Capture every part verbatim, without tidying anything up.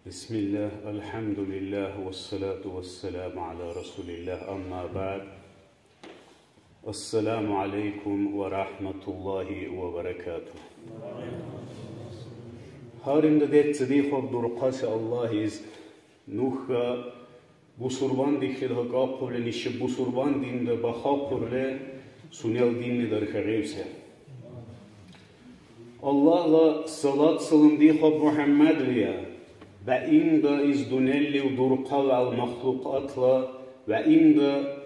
بسم الله، الحمد لله، والصلاة والسلام على رسول الله، أما بعد. السلام عليكم ورحمة الله وبركاته. Гьаринда децӀ дихаб дурхъаси Аллагьис, нуха бусурбан дихили гьакӀахъубли, нишаб бусурбан динра бахахъурли, сунела динни дархагӀевси. Аллагьла салат-салам дихаб МухӀяммадлия, ва инда из дунъялив дурхъавал махлукьатла, ва инда,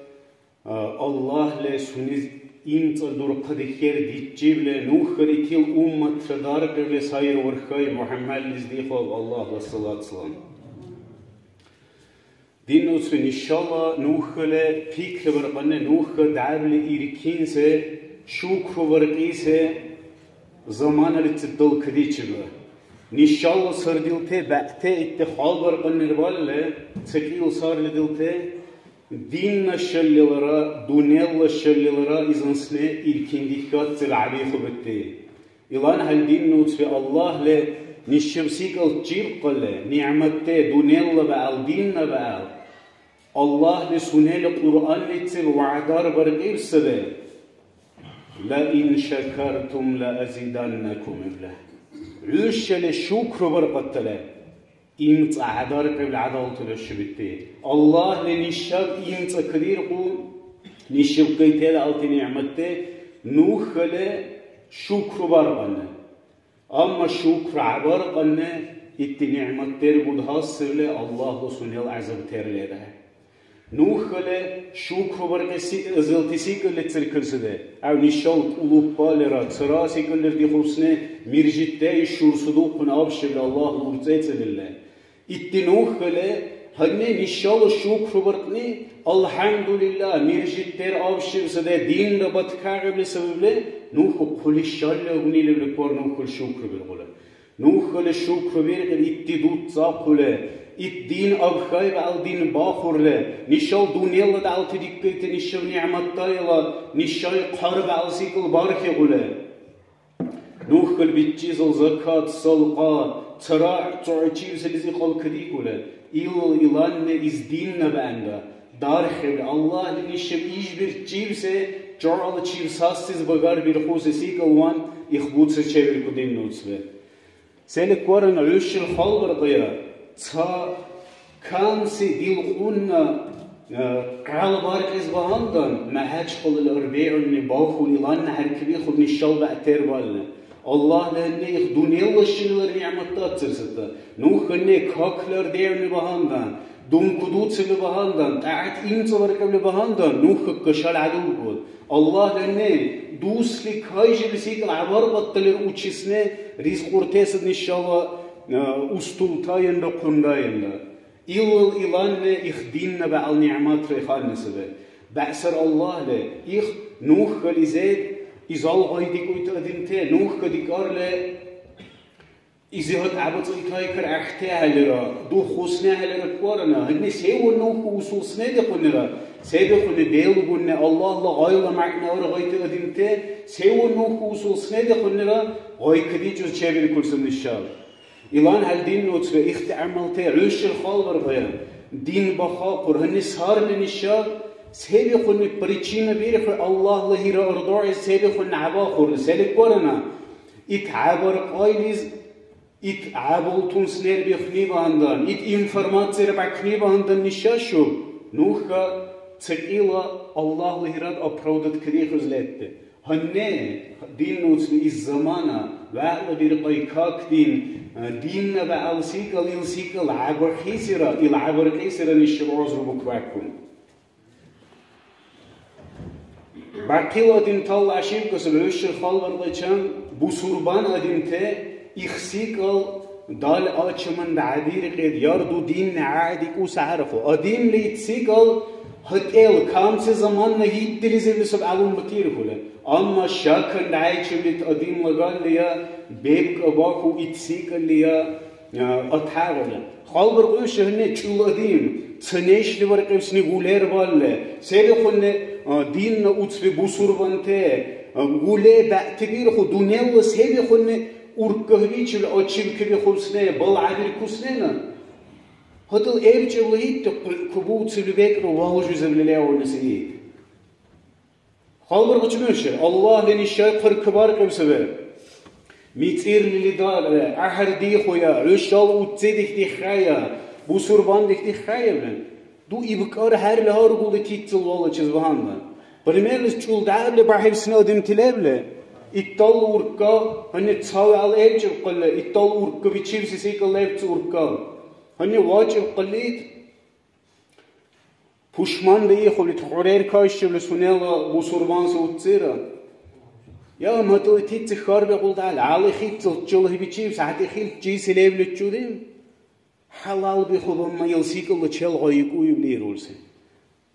а, Аллагьли сунез имцӀа дурхъади хер дичибли, нухар итил умматра даркьибли сайри вархай МухӀяммадлис дихаб Аллагьла салат-салам. Динна уцби, нишала нухала пикри баркьанни, нуха дявли иркинси, шукру баркьиси заманаличиб далкадичиба. Нишала сардилти бегӀти итди хал баркьаннир балли, ца кӀил сарли дилти, динна шаллилара, дунъяла шаллилара изансни иркин дихьатцил гӀебихьубирти. Илан хӀял, динна уцби, Аллагьли нишаб секӀал чебкъалли, нигӀматти, дунъяла бегӀал, динна бегӀал. Аллагьли сунела Кьуръаннизиб вягӀдар баркьиб саби: «Ла ин шакартум ла азиданнакум», ибла. ХӀушали шукру баркьаттала, имцӀа хӀедаркьибли гӀядалтула шибитти. Аллагьли нишаб имцӀа кадирхьу, нишаб кайтала алти нигӀматти, нухала шукру баркьанна. Амма шукру гӀебаркьанна, итди нигӀмат дергуд хӀясибли, Аллагьла сунела гӀязаб терлира. Нухала шукру баркьеси азалти секӀалли циркулсири. ГӀяв нишал кӀулуппалира, цара секӀаллир дихусни миржитти шурсудухъун абшибли Аллагьла урцецӀилилли. Итди нухала гьанна нишала шукру баркьни, алхӀямдулилла, миржитти абшибсири, динра баткагӀибли сабабли, нуха хъулишалли агнилибликвар нухала шукру биргъули. Нухала шукру биркьи, итди дуцахъули, ит дин абхьайбал дин бахурли, нишал дунъяла дялти диккайти нишав нигӀматтайла, нишай хъарбал секӀал бархигъули. Нухал биччизал закат, салкьа, цара цӀугӀичивсилизи кьалкадикӀули, илал иланни из динна бянда дархибли, Аллагьли нишаб ишбирчивси, чугӀлачив сассиз багарбирхъуси секӀалван их буцес чебиркур, динна уцби. Селикваран гӀур шил халбаркья, ца камси дилкьунна, э, къял баркьес багьандан, МяхӀячкъалала арбегӀунни бахун иланна хӀеркабихъуб нишал бегӀтервалли. Аллагьли гьанна их дунъяла шилалра нигӀмат дацирсита. Ну хӀянна каклар дегӀуни багьандан, дункудуцибли багьандан, тӀягӀят имцӀабаркьибли багьандан, ну хӀуккашал гӀядулкӀуд. Аллагьли гьанна дусли кайжибли секӀал гӀябарбаталира учисни ризкьуртесад нишала, а, устултаенра хъунраенра. Илал иланни их динна бегӀал нигӀматра ихъанни саби. БегӀсар Аллагьли, их нухализир изал гъайдикӀуйта адамти нуха дикӀарли, изигьат гӀябацӀайтайкар гӀяхӀтехӀелира, духуснехӀелира кварана, гьанни севан нуха усул сунедихъунира, се дихъуни белгунни Аллагьла гъайла мягӀна аргъайти адамти, севан нуха усул сунедихъунира, гъай кадикӀуси чебиркурсуни шаб. Илан хӀял, динна уцби, ихти гӀямалти гӀур шил халбаргая. Дин бахахъур, гьанни сарни нишаб, се бихъуни причина бирхьур, Аллагьла гьира ардугӀес се бихъуни гӀебахъур, селикварана, ит гӀябаркьайлиз, ит гӀябалтунс лербихъни багьандан, ит информацияра бакни багьандан нишашу, нуха ца кӀила Аллагьла гьирад оправдать кадихьуз летти. Гьанне, динна уцби, из замана, вегӀла биркьай как дин, динна бегӀал секӀал, ил секӀал гӀябархъисира, ил гӀябаркьисира нишаб гӀузру букбаккун. Бахъил адамтала ошибка саби, гӀур шил халбаргъайчан, бусурбан адамти их секӀал дал ачаман дагьабиркьид, ярду динни гӀягӀдикӀуси гӀярху. Адамли ит секӀал гьатӀел, камси заманна гьитӀилизирли саб гӀялумбатирхьули. Амма шакан гӀяйчибли адамла галлия бебкӀа баху ит секӀаллия, а, атхӀярли. Халбаркьуси гьанна чула дин, ца нешли баркьибсини гулер балли, се бихъунни, а, динна уцби бусурбанти, а, гуле бегӀтибирхъу, дунъяла се бихъунни уркӀкӀахӀебичил ачибкабихъубсини, балгӀебиркуснина? ХӀутӀул эркӀибли итди кубуцили бекӀра валжузибли левалли сари. Халбар гъучмеши, Аллагьли нишай хъаркабаркьиб саби. МицӀирли дарая, гӀяхӀяр дихуя, хӀушала уцци дихдиххая, бусурбан дихдиххаябли. Ду ибкӀар хӀерли гьаргулди тиццал валачис багьандан. Примерлис, чул дявли бяхӀибсина адамти лебли, иттал уркӀа, гьанна ца вегӀла гӀебкӀиб хъали, иттал уркӀа бичибси секӀал лебци уркӀа. Гьанна вакӀиб хъали ит, пушман биихъули, хъурер кайшивли сунела бусурбанси уццира. Я матули тицци хьарбикьулдала, гӀяли хиццал чулхибичибси гьатӀи хил чиси левли чуди? ХӀялал бихъуб, амма ил секӀалла челгӀайикӀу ибли ирулси.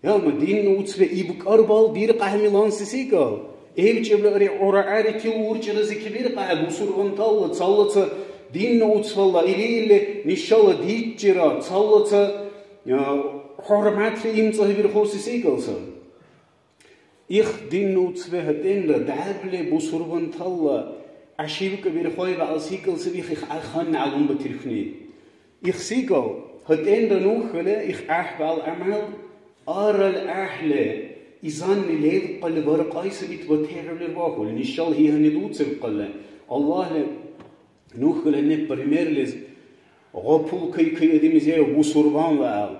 Яма, динна уцбе ибкӀар бал биркьа хӀемиланси секӀал. ЭбкӀибла ари гӀурагӀярикил уркӀи разикибиркьа хӀе бусурманталла, цалла ца динна уцбала, или-или нишала диччира, цалла ца, а, хӀурматли имцӀабирхъуси секӀал сай. Их динна уцбе хӀетӀенра дявли бусурманталла гӀяшивкабирхъуй вегӀал секӀал саби, их, их гӀяхӀхъан гӀялумбатирхни. Их секӀал хӀетӀенра нухала, их гӀяхӀбал гӀямал арал гӀяхӀли, изанни левкъали баркьайсаб ит батхӀебли рвахъули, нишал гьигьани дуцибкъалли, Аллагьли нухала не примерлис гъапул кайкай адамизев бусурманла гӀял.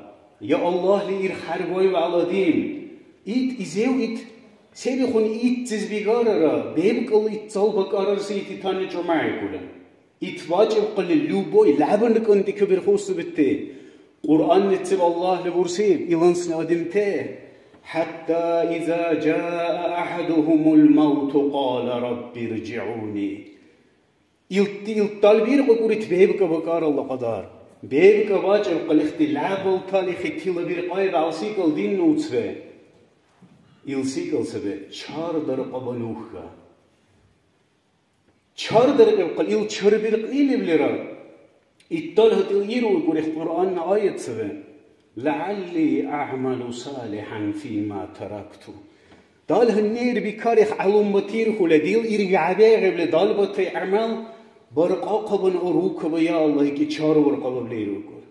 Я Аллагьли ир хӀяргвай вегӀла дин. Ит изев ит се бихъуни итцес бигарара, бебкӀал ит цалбакӀарарси ити тани чӀумаикӀули. Ит вакӀиб хъали, любой лябанра кӀантӀикабирхъуси бетти. Кьуръаннициб Аллагьли бурсиб, илансни адамти, хӀятта иза жаа ахӀадухумул мавту кьала рабби ржигӀуни. Илти, илтал биркьукӀур ит бебкӀа бакӀар Аллагь кьадар. БебкӀа бакӀиб хъали, ихти лябалтали хӀитила биркьаиб гӀял секӀал динна уцбе. Ил секӀал саби, чардаркьаба нуха. Чардаркьиб хъали, ил чарбиркьни левлира. Иттал гьатӀил иру, викӀур, их Кьуръанна аят саби: «ЛягӀалли агӀмалу салихӀан фима таракту». Дал гьаннир бикар, их гӀялумбатирхьули, дил ирги гӀебегӀибли далбатуй гӀямал баркьахъабан урукаба, я Аллагь, икӀи чарваркьабабли иру, викӀур.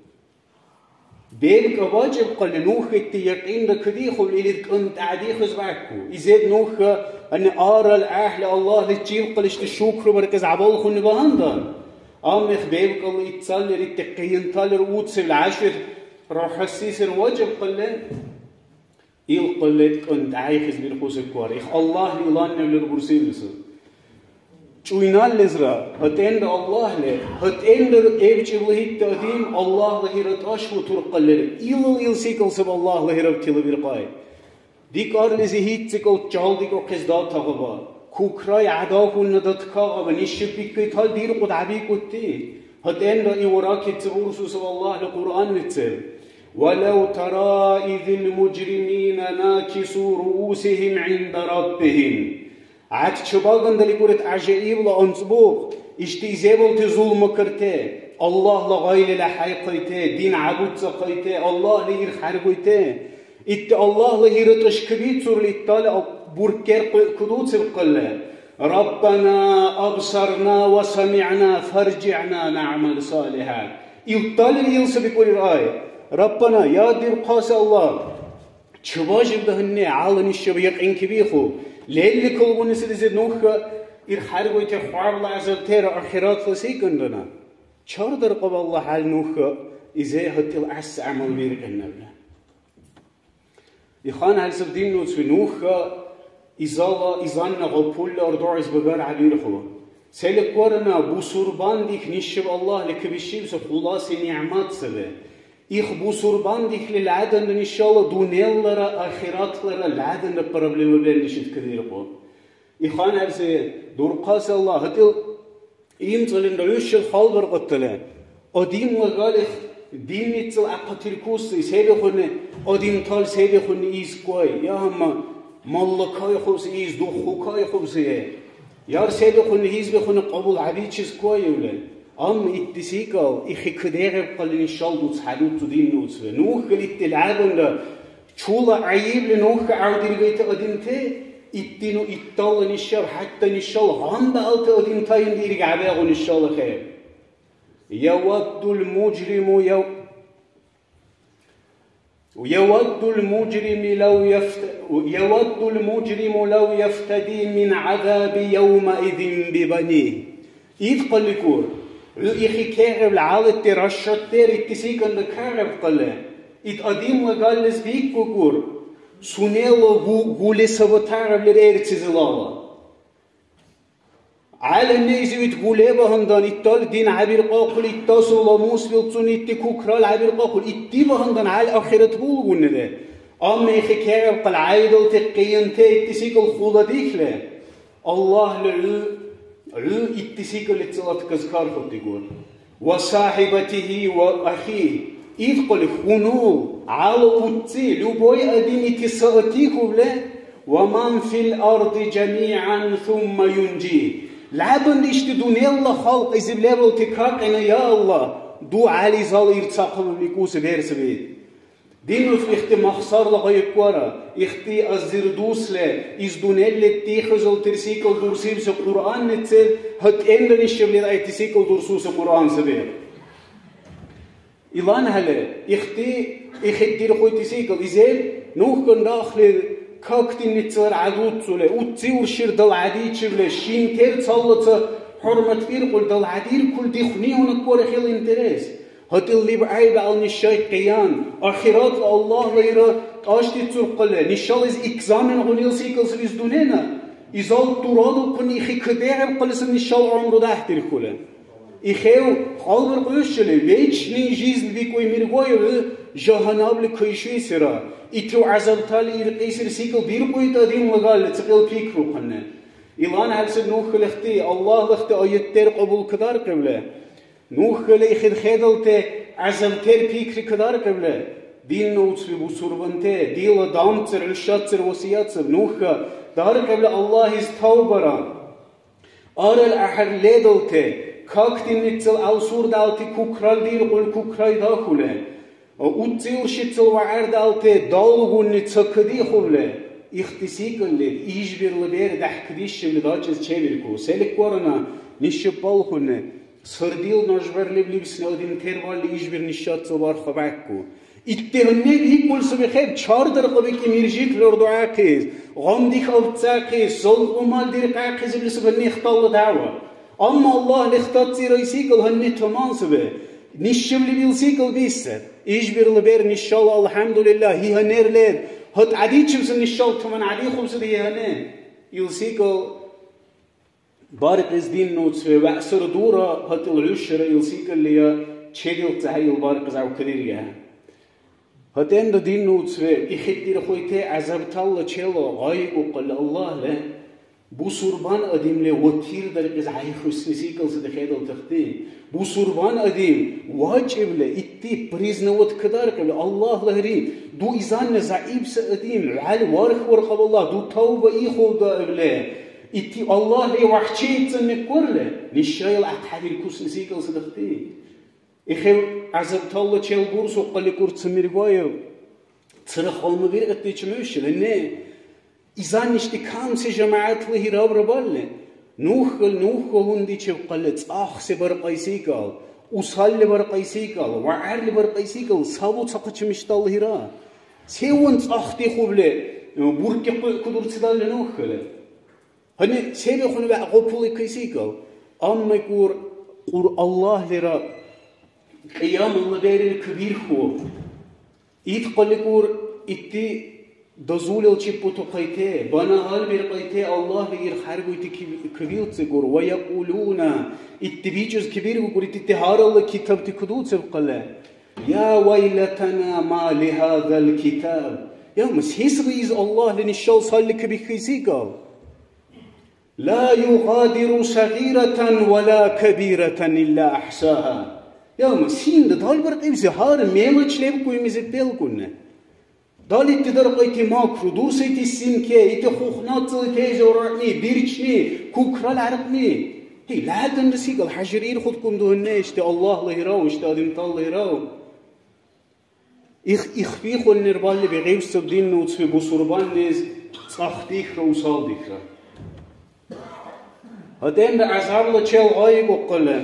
БебкӀа бакӀиб хъали, нуха итди якьинра кадихъубли, илис кӀантӀа дихъес бакӀу. Изед нуха гьанна арал гӀяхӀли Аллагьличил хъалишти шукру баркьес гӀябал хъуни багьандан. Амма их бебкӀала итцаллир итди къиянталлир уцибли гӀяшвир рухӀаси сер вакӀиб хъали, ил хъали кӀантӀа ихъес бирхъуси квар. Их Аллагьли иланневлир бурсилиса. ЧӀуйналлизра, гьатӀенра Аллагьли, гьатӀенра эбкӀибла итди адам Аллагьла гьира тӀашбутур хъаллир. Илал ил секӀал саб Аллагьла гьирав тилабиркьай. ДекӀарлизи гьитцикӀал чалдикӀухъес датагъаба, кукрай гӀядахъунна даткагъаба, нишаб биккайтал диркьуд гӀябикӀути, гьатӀенра Ивракицци бурсусав Аллагьли Кьуръанницци: «Валав тара изил мужримина накису руусихим гӀинда раббихим». ГӀяхӀ чебагандаликӀурит гӀяжаибла анцӀбукь, ишди изебалти зулмакарти, Аллагьла гъайлила хӀяйхъайти, дин гӀябуцахъайти, Аллагьли ирхӀяргуйти. Итди Аллагьла гьира тӀашкабицурли, иттала буркер кудуциб хъалли: «Раббана абсарна ва самигӀна, фаржигӀна нагӀмал салихӀа». Илдалри ил саби кӀурир ай: «Раббана, я дирхъаси Аллагь, чеважиб дагьни гьала нишаб якьинкибиху, лерли калгуни силизи нуха ирхӀяргуйти хӀябла гӀязабтира ахиратла секӀанрана. Чардаркьаб Аллагь гьал нуха изе гьатӀил гӀяхӀси гӀямал биркьиннабли». Ихан гьалсаб диннуцби нуха изала, изанна гъапулла ардугӀес багар гьабирхьу. Селикварна бусурбан дихь нишаб Аллагьли кабишибси хуласи нигӀмат саби. Их бусурбан дихьли ладанра нишала дунъялара ахиратлара ладанра проблемаберни шиткадирхьу. Ихан гьалси дурхъаси Аллагь гьатӀил имцӀалинра хӀушал халбаркьутала. Адимла галих динницал ахъатиркуси, се бихуни, адимтал се бихуни из квай, я гьанна малла кайхъубси из, духу кайхъубси, яр се бихуни, из бихуни кьабул гьабичис квайули. Амма итди секӀал ихи кадегӀеб калини шал дуц хӀядурцу диннуцве. Ну хилитти лябанра чула гӀяйибли нуха гӀявдиргайта адамти, итдину итталла нишаб, хӀятта нишал гъамбаалти адамтаинри иргъабягӀу нишала хӀеб. Яваддул мужриму яв-, يود المجرم لو يفت-، يود المجرم لو يفتدي من عذاب يومئذ ببنيه. Ит хъаликӀур, хӀу ихи кегӀевли гьалатти расшатдер итти секӀалра кагӀеб хъали, ит адамла галлис бикӀукӀур, сунела гу-, гули сабатагӀевли рерцизилала. ГӀялимлизивад гуле багьандан, иттал дин гӀебиркьахъули, иттасула мус вилцун, итти кукрал гӀебиркьахъули, итти багьандан гьал ахират булгунира. Амма ихи кегӀеб хъал гӀяйдалти къиянти итти секӀал хуладихьли, Аллагьли хӀу, хӀу итти секӀал ит салат казкархьудигу. وصاحبته وأخيه. Ит хъули хьунул, гьала уцци, любой адам ити саатихьубли, ومن في الأرض جميعا ثم ينجيه. Лябанра ишди дунъяла халкь изив лебалти какьяна, я Аллагь, ду гьализал ирцахъалу викӀуси берсаби. Динус ихти махсарла гъайикӀуара, ихти азир дусли, из дунъяли дихӀузалтир секӀал дурсибси Кьуръанници, гьатӀенра нешибли дайти секӀал дурсуси Кьуръан саби. ИланхӀели, ихти ихидирхъути секӀал, изер нухкан рахли, как динницалар гӀядуцули, уцци уршир далгӀядичибли, шин тер цалла ца хӀурматбиркьули, далгӀядиркули дихуни гьунаккуара хила интерес. ГьатӀил лебгӀяйбал нешай къиян, ахиратла Аллагьла ира тӀашдицурхъали, нешалис экзамен гъунил секӀал саби из дунена, изал дурадухъуни ихи кадегӀебхъали саби нешал гӀямру дяхӀдирхьули. Ихев хъалбиркьули хӀушали, вечный жизнь бикӀуй миргоев хӀу жагьаннабли кайшуйсира, итив гӀязабтали иркьисир секӀал биркьуй ит адамла галли цакьил пикрухъунни. ИланхӀели саби нухалихъти, Аллагьлахъти аятдер кьабулкадаркьевли. Нухала ихид хӀедалти гӀязабтер пикрикадаркьевли, динна уцби бусурбанти, дила дамцӀир, хӀушацир васиятсаб, нуха даркьевли Аллагьис тавбара. Арал ахӀер ледалти, как динницал авсурдалти кукрал диркьул кукрай дахули, уцци уршицал вагӀердалти далугунни ца кадихъули, ихти секӀал лер, ижбирла бер дяхӀкадишивли дакӀес чебирку. Селикварна, нишаб балхуни, Сардил нажбарлив либсни адам тербалли ишбир нишаццабарх хабаькку. Итди гьаннеб икӀул саби хӀеб, чардаркьабикӀи миржик лердуахъес, гъамдих авцахъес, залкьумал диркьахъес или саби нехтала дява. Амма Аллагь лехтацира исикӀал гьанни таман саби. Нишчивли ил секӀал биссар. Ишбирла бер нишала, алхӀямдулиллагь, гьигьанер лер. ГьатӀадичибси нишал таман гӀядихъубси дигьани. Ил секӀал Баркьес динна уцве вегӀсир дура, гьатӀил хӀушара ил сикӀаллия чедил цахӀе ил баркьес гӀевкадиргехӀе. ГьатӀенра динна уцве, ихитдирхъуйте гӀязабтала чела гъайикӀухъалли Аллагьли, бусурбан адамли ватир даркьес гӀяйхӀусни сикӀал сади хӀедалтахъти. Бусурбан адам вакӀибли, итди признавать кадаркьибли, Аллагьла гьари, ду изанна зягӀипси адам, гӀял варх варкьаб Аллагь, ду тавба ихъулдаибли, Ити Аллагьли вяхӀчи итцӀанни корли, нишаил гӀяхӀхӀебиркусни секӀал садахъти. Ихев гӀязабтала челгурсухъалли кӀур ца миргоев, цара халмабиркьятти чумуйшила, не, изан ишди камси жамагӀятла гьирабра балли, нухал, нуха гьундичев хъалли цӀахси баркьайсикӀал, усалли баркьайсикӀал, вагӀарли баркьайсикӀал, сабу ца хъачамишталла гьира. Севан цӀахдихъубли, буркӀи хъуйкудурцидалли нухали? Гьанна се бихуни вегӀ гъапуликайсикӀал, амма икӀур, Кьур-, Аллагьлира Кьиямала берира кабирхьу. Ит хъаликӀур, итди дазулил чеббутухъайте, бана гьалбиркьайте, Аллагьли ир хӀяргуйти киб-, кабилцигур, ва якьулуна, итди бичӀус кабиргугур, итди гьаралла китабти кадуциб хъала. Я вайлатана ма лихӀязал китаб. Я, мас, гьисри из Аллагьли нишал салли кабихьайсикӀал? Ла югъадиру сагъиратан ва ла кабиратан илля ахӀсаха. Яма, синда далбаркьибси гьар мелочь лебкуй мезиб белкӀунна. Далити даркьайти макру, дурсайти симке, ити хухнаццали теза ургӀни, бирчни, кукрал гӀяркьни. Гьей, ладанра сикӀал хӀяжир ирхудкӀун дугьунна ишди Аллагьла гьирав, ишди адамталла гьирав. Их, ихфи хъулнир балли бигӀевсив динна уцби бусурбаннис цӀахдихра, усалдихра. ГьатӀенра гӀязабла чел гъайикӀухъалли,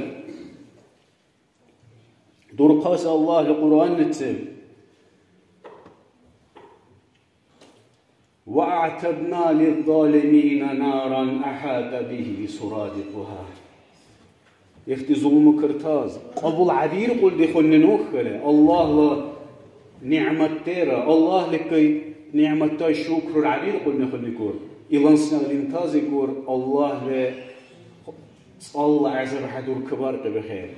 дурхъаси Аллагьли Кьуръанници, وأعتدنا للظالمين نارا أحاط بهم سرادقها. Ихти зулмукартас кьабулхӀебиркьулри хӀуни нухӀели, Аллагьла нигӀматтера, Аллагьли кай нигӀматта шукрурхӀебиркьулни хӀуникӀур. Илан сунела адамтазикӀур, Аллагьли цӀалла гӀязаб хӀядуркабаркьибихьехӀе.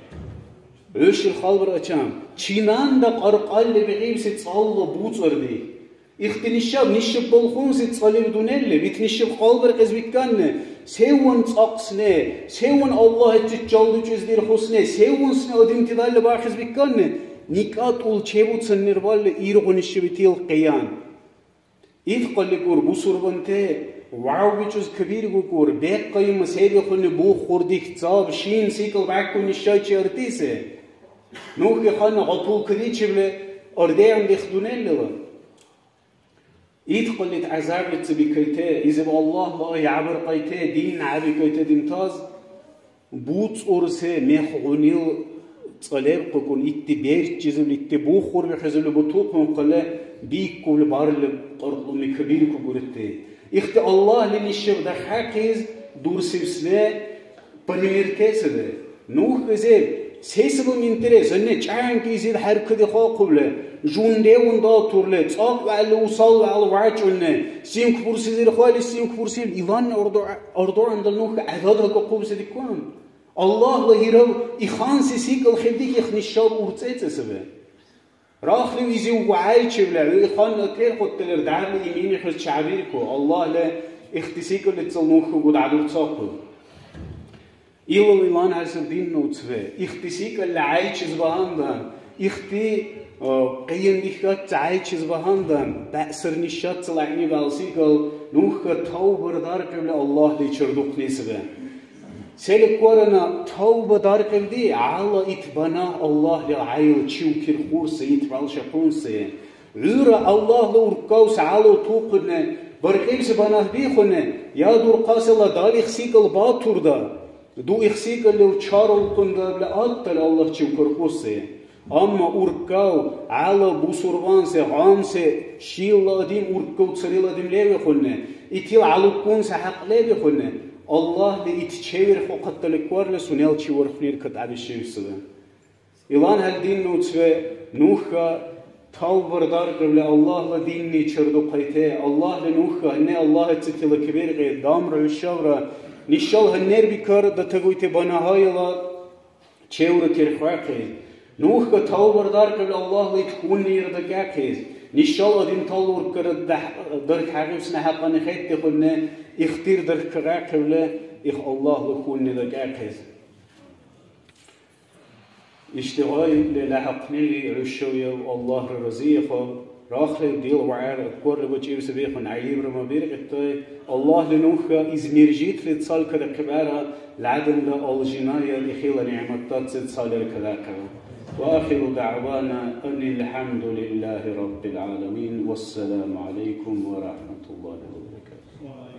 ХӀушил халбаргӀачам, чинанда кьаркьалли бихьибси цӀалла буцӀарди. Ихти нишаб, нишаб балхунси цӀалир дунелли, ит нишаб халбаркьес бикканни, севан цӀакьсне, севан Аллагьичи чалдучӀес дирхусне, севан сне адамти далли бархес бикканни, никӀа тӀул чебуцан нервалли иргъу нишаб итил къиян. Ит хъаликӀур бусурбанти вявбичӀус кабиргукӀур, бехъайма се бихуни бухъур дихцаб, шин секӀал бяхъуни шайчи артисе. Нухи ханна гъапулкадичибли ардегӀан дих дунеллила. Ит хъалит гӀязабличи бикайте, изиб Аллагьла гӀябаркьайте, дин гӀябикайте димтаз, буцӀурси мех гьунил цӀалебхъукӀун, итди берчӀизивли, итди бухурби хӀезивли бутухъун хъали биккули барили кьаркьлуми кабиркугурти. Ихти Аллагьли нишаб дархьахъес дурсивсне примертесири. Ну хӀезир, се сабаб интерес, гьанна чӀянкӀизир хӀеркадихъахъубли, жундевун далтурли, цӀакь вегӀли усал вегӀла вакӀунни, синкъ бурсизир хвали, синкъ бурсил, иланни ордугӀ-, ордугӀандал нух гӀядат гьакӀахъубси диккун. Аллагьла гьирав иханси секӀал хӀедихьес нишаб урцӀецӀи саби. Рахли изив гӀяйчивли, хӀу иханна терхъутта лер дявли имини хӀуз чябирку, Аллагьли ихти секӀалли цал нухӀугу дядурцахъу. Илав илан хӀясиб динна уцве, ихти секӀалли гӀяйчиз багьандан, ихти, э, къияндихьат гӀяйчиз багьандан, бясир нишат цал гӀягӀнибал секӀал нухӀа тавбар даркьивли Аллагьли чардухъни саби. Селикварана тавба даркьевди, гьала ит бана Аллагьли гӀяйла чивкирхурси, ит балшахъунси. ГӀура Аллагьла уркавси гьала тухъуни, баркьибси банагь бихуни, я дурхъасила далихъ секӀал батурда, дуихъ секӀаллив чарулхъундабли аттали Аллагь чивкархуси. Амма уркав, гьала бусурванси, гъамси, шила адим уркав царил адим левихъунни, итил гьалуккунси хӀякь левихъунни, Аллагьли ит чевирхъухъаттали кварли сунела чи вархнир катӀабишивсири. Илан хӀял динна уцве, нуха тавбар даркьибли Аллагьла динни чардухъайте, Аллагьли нуха гьанна Аллагьци тилакибиркьи, дамра хӀушавра, нишал гьаннербикар датагуйти банагьайла, чевра терхвяхъес. Нухка тавбар даркьибли Аллагьла ит хьунни ирдакӀахъес. Нишал адамтала уркара дах-, дархьхӀягӀивсина хӀякьани хӀеттихъунни ихтир дархкагӀяхъивли, их Аллагьла хьунни дакӀахъес. Ишди гъай лела хӀякьнили хӀушавяв Аллагьра разиихъав. Рахли дила вагӀяр корли бучӀибси бихъун гӀяйибра мабиркьиттай, Аллагьли нуха измержитли цалкадахъибхӀера, ладанра алжиная ихила нигӀматтаци цалер кадахъира. Ва ахиру дагӀвана анил хӀямдулиллахи раббил гӀаламин. Вассаламу гӀялайкум ва рахӀматуллахи ва баракатугь.